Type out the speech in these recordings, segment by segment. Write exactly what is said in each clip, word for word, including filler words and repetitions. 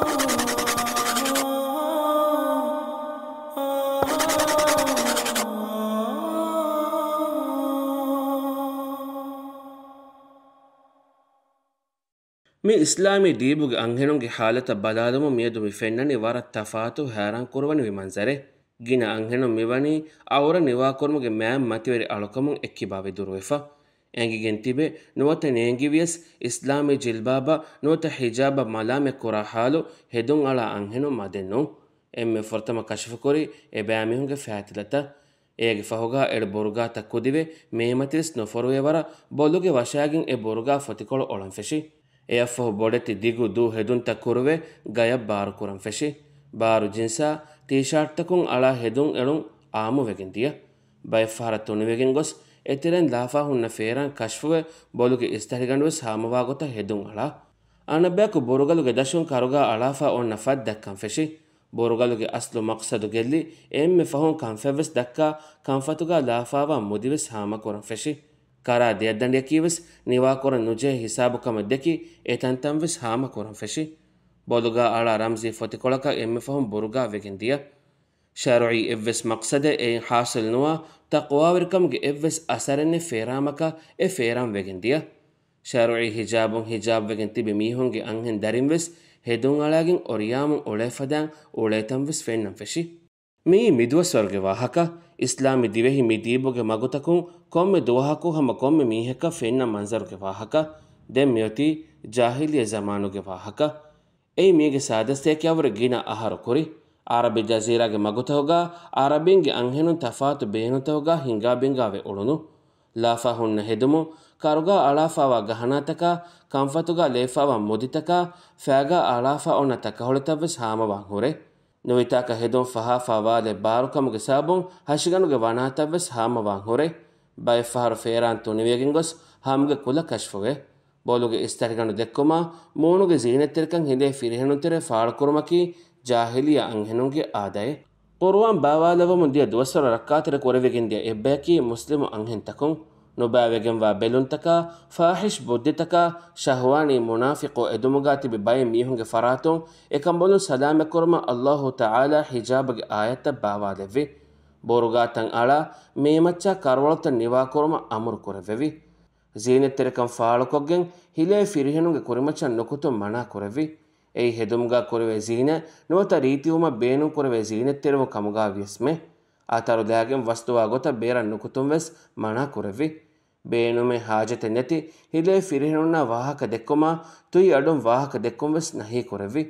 މި އިސްލާމީ ދީބުގެ އަންހެނުންގެ ހާލަތަށް ބަލާލުމުން މިއަދު މި ފެންނަނީ ވަރަށް ތަފާތު ހައިރާން ކުރުވަނިވި މަންޒަރެއް. ގިނަ އަންހެނުން މިވަނީ އައުރަ ނިވާކުރުމުގެ މާތް މަތިވެރި އަޅުކަމުން އެއްކިބާވެ ދުރުވެފަ. އެނގިގެން ތިބެ ނުވަތަ ނޭނގިވިޔަސް އިސްލާމީ ޖިލްބާބަށް ނުވަތަ ހިޖާބަށް މަލާމަތްކުރާ ހާލު ހެދުން އަޅާ އަންހެނުން މަދެއް ނޫން. އެންމެ ފުރަތަމަ ކަޝަފުކުރީ އެބައިމީހުންގެ ފައިތިލަތައް. އޭގެ ފަހުގާ އެޅި ބުރުގާތައް ކުދިވެ މޭމަތިވެސް ނުފޮރުވޭވަރަށް ބޮލުގެ ވަށާގެން އެ ބުރުގާ ފޮތިކޮޅު އޮޅަން ފެށި. އެއަށްފަހު ބޮޑެތި ދިގު ދޫ ހެދުންތައް ކުރުވެ ގަޔަށް ބާރުކުރަން ފެށި. ބާރު ޖިންސާ ޓީޝާޓްތަކުން އަޅާ ހެދުން އެޅުން އާއްމުވެގެން ދިޔަ. ބައެއްފަހަރަށް ތުނިވެގެން ގޮސް އެތެރެއިން ލާފާ ހުންނަ ފޭރާން ކަޝްފުވެ ބޮލުގެ އިސްތަށިގަނޑުވެސް ހާމަވާ ގޮތަށް ހެދުން އަޅާ. އަނެއްބަޔަކު ބުރުގަލުގެ ދަށުން ކަރުގާ އަޅާފާ އޮންނަ ފަތް ދައްކަން ފެށި. ބުރުގަލުގެ އަސްލު މަޤްޞަދު ގެއްލި އެންމެ ފަހުން ކަންފަތްވެސް ދައްކާ ކަންފަތުގާ ލާފާވާ މުދިވެސް ހާމަކުރަން ފެށި. ކަރާ ދެއަތްދަނޑިއަކީވެސް ނިވާކުރަން ނުޖެހޭ ހިސާބު ކަމަށް ދެކި އެތަންތަންވެސް ހާމަކުރަން ފެށި. ބޮލުގާ އަޅާ ރަމްޒީ ފޮތިކޮޅަކަށް އެންމެ ފަހުން ބުރުގާ ވެގެން ދިޔަ. ޝަރުޢީ އެއްވެސް މަޤްޞަދެއް އެއިން ޙާޞިލް ނުވާ، ތަޤްވާވެރިކަމުގެ އެއްވެސް އަސަރެއް ނެތް ފޭރާމަކަށް އެ ފޭރާން ވެގެން ދިޔަ. ޝަރުޢީ ހިޖާބުން ހިޖާބް ވެގެން ތިބި މީހުންގެ އަންހެން ދަރިންވެސް ހެދުން އަޅާގެން އޮރިޔާމުން އުޅޭ ފަދައިން އުޅޭތަންވެސް ފެންނަން ފެށި. މިއީ މިދުވަސްވަރުގެ ވާހަކަ. އިސްލާމީ ދިވެހި މި ދީބުގެ މަގުތަކުން ކޮންމެ ދުވަހަކު ހަމަ ކޮންމެ މީހަކަށް ފެންނަ މަންޒަރުގެ ވާހަކަ. ދެން މިއޮތީ ޖާހިލިއްޔަ ޒަމާނުގެ ވާހަކަ. އެއީ މީގެ ސާދަސްތަކެއް އަވަރު ގިނަ އަހަރު ކުރި. އަރަބި ޖަޒީރާގެ މަގުތަކުގާ އަރަބިންގެ އަންހެނުން ތަފާތު ބޭނުންތަކުގާ ހިނގާބިނގާވެ އުޅުނު. ލާފާ ހުންނަ ހެދުމުން، ކަރުގާ އަޅާފާވާ ގަހަނާތަކާ، ކަންފަތުގާ ލޭފާވާ މުދިތަކާ، ފައިގާ އަޅާފާ އޮންނަ ތަކަހޮޅިތައްވެސް ހާމަވާން ހުރޭ. ނުވިތާކަށް ހެދުން ފަހާފާ ވާލެއް ބާރުކަމުގެ ސަބަބުން ހަށިގަނޑުގެ ވަނާތައްވެސް ހާމަވާން ހުރޭ. ބައެއްފަހަރު ފޭރާން ތުނިވެގެން ގޮސް ހަމްގެ ކުލަ ކަޝްފުވޭ. ބޮލުގެ އިސްތަށިގަނޑު ދެއްކުމާ، މޫނުގެ ޒީނަތްތެރިކަން ހިލޭ ފިރިހެނުންތެރޭ ފާޅުކުރުމަކީ ޖާހިލިއްޔާ އަންހެނުންގެ އާދައެއް. ޤުރުއާން ބާވާލެއްވަމުން ދިޔަ ދުވަސްވަރަށް ރައްކާތެރި ކުރެވިގެން ދިޔަ އެއްބަޔަކީ މުސްލިމު އަންހެންތަކުން. ނުބައިވެގެންވާ ބެލުންތަކާ، ފާޙިޝް ބުއްދިތަކާ، ޝަހުވާނީ މުނާފިޤު އެދުމުގާ ތިބި ބައެއް މީހުންގެ ފަރާތުން އެކަނބަލުން ސަލާމަތްކުރުމަށް ﷲ ތަޢާލާ ހިޖާބުގެ އާޔަތްތައް ބާވާލެއްވި. ބުރުގާތައް އަޅާ، މޭމައްޗާ ކަރުވަޅުތައް ނިވާކުރުމަށް އަމުރު ކުރެއްވެވި. ޒީނަތްތެރިކަން ފާޅުކޮށްގެން ހިލޭ ފިރިހެނުންގެ ކުރިމައްޗަށް ނުކުތުން މަނާ ކުރެއްވި. އެއީ ހެދުމުގާ ކުރެވޭ ޒީނަތް ނުވަތަ ރީތިވުމަށް ބޭނުން ކުރެވޭ ޒީނަތްތެރިވުން ކަމުގާ ވިޔަސްމެ. އަތަރު ލާގެން ވަސްދުވާ ގޮތަށް ބޭރަށް ނުކުތުން ވެސް މަނާ ކުރެއްވި. ބޭނުމެއް ހާޖަތެއް ނެތި ހިލޭ ފިރިހެނުންނާ ވާހަކަ ދެއްކުމާ، ތުއި އަޑުން ވާހަކަ ދެއްކުން ވެސް ނަހީ ކުރެއްވި.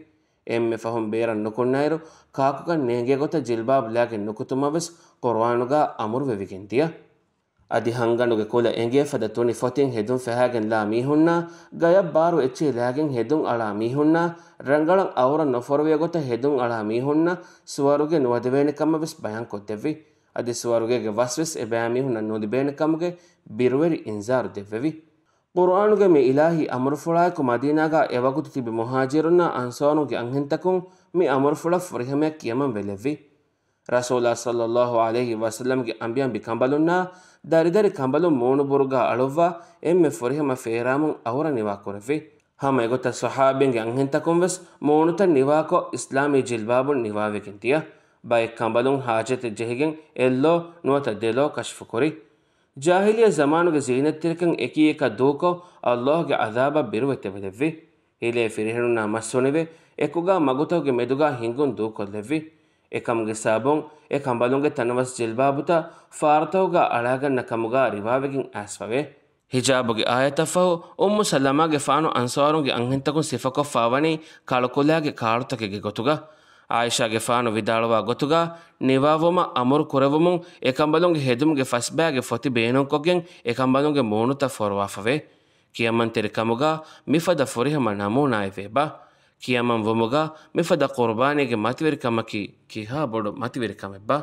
އެންމެ ފަހުން ބޭރަށް ނުކުންނައިރު، ކާކުކަން ނޭނގޭ ގޮތަށް ޖިލްބާބް ލާގެން ނުކުތުމަށް ވެސް ޤުރުއާނުގާ އަމުރު ވެވިގެން ދިޔަ. އަދި ހަންގަނޑުގެ ކުލަ އެނގޭ ފަދަ ތުނި ފޮތިން ހެދުން ފެހާގެން ލާ މީހުންނާ، ގަޔަށް ބާރު އެއްޗެހި ލާގެން ހެދުން އަޅާ މީހުންނާ، ރަނގަޅަށް އައުރަ ނުފޮރުވޭ ގޮތަށް ހެދުން އަޅާ މީހުންނަށް ސުވަރުގެ ނުވަދެވޭނެ ކަމަށް ވެސް ބަޔާން ކޮށްދެއްވި. އަދި ސުވަރުގޭގެ ވަސް ވެސް އެބައިމީހުންނަށް ނުލިބޭނެ ކަމުގެ ބިރުވެރި އިންޒާރު ދެއްވެވި. ޤުރުއާނުގެ މި އިލާހީ އަމުރުފުޅާއެކު މަދީނާގާ އެވަގުތު ތިބި މުހާޖިރުންނާ އަންޞާރުންގެ އަންހެންތަކުން މި އަމުރުފުޅަށް ފުރިހަމަޔަށް ކިޔަމަން ވެލެއްވި. ރަސޫލާ ޞައްލައްލާހު ޢަލައިހި ވަސައްލަމްގެ އަނބިއަނބި ކަނބަލުންނާ ދަރިދަރި ކަނބަލުން މޫނުބުރުގާ އަޅުއްވާ އެންމެ ފުރިހަމަ ފޭރާމުން އައުރަ ނިވާކުރެއްވި. ހަމަ އެގޮތަށް ޞަޙާބީންގެ އަންހެންތަކުން ވެސް މޫނުތައް ނިވާކޮށް، އިސްލާމީ ޖިލްބާބުން ނިވާވެގެން ދިޔަ. ބައެއް ކަނބަލުން ހާޖަތެއް ޖެހިގެން އެއްލޯ ނުވަތަ ދެލޯ ކަޝްފުކުރި. ޖާހިލިއްޔަ ޒަމާނުގެ ޒީނަތްތެރިކަން އެކީ އެކަށް ދޫކޮށް، ﷲގެ ޢަޛާބަށް ބިރުވެތެވެލެއްވި. ހިލޭ ފިރިހެނުންނާ މަސް ހުނިވެ، އެކުގާ މަގުތަކުގެ މެދުގާ ހިނގުން ދޫކޮށްލެއްވި. އެކަމުގެ ސަބަބުން އެ ކަނބަލުންގެ ތަނަވަސް ޖިލްބާބުތައް ފާރުތަކުގާ އަޅާގަންނަ ކަމުގާ ރިވާވެގެން އައިސްފަވޭ. ހިޖާބުގެ އާޔަތަށްފަހު، އުއްމު ސަލަމާގެފާނު އަންޞާރުންގެ އަންހެންތަކުން ސިފަކޮށްފާވަނީ ކަޅުކުލާގެ ކާޅުތަކެއްގެ ގޮތުގަ. ޢާއިޝާގެފާނު ވިދާޅުވާ ގޮތުގަ، ނިވާވުމަށް އަމުރު ކުރެއްވުމުން އެކަނބަލުންގެ ހެދުމުގެ ފަސްބައިގެ ފޮތި ބޭނުންކޮށްގެން އެކަނބަލުންގެ މޫނުތައް ފޮރުވާފަވޭ. ކިޔަމަންތެރި ކަމުގަ މިފަދަ ފުރިހަމަ ނަމޫނާއެއް ވޭބާ. ކިޔަމަން ވުމުގަ މިފަދަ ޤުރުބާނީގެ މަތިވެރިކަމަކީ ކިހާ ބޮޑު މަތިވެރިކަމެއްބާ.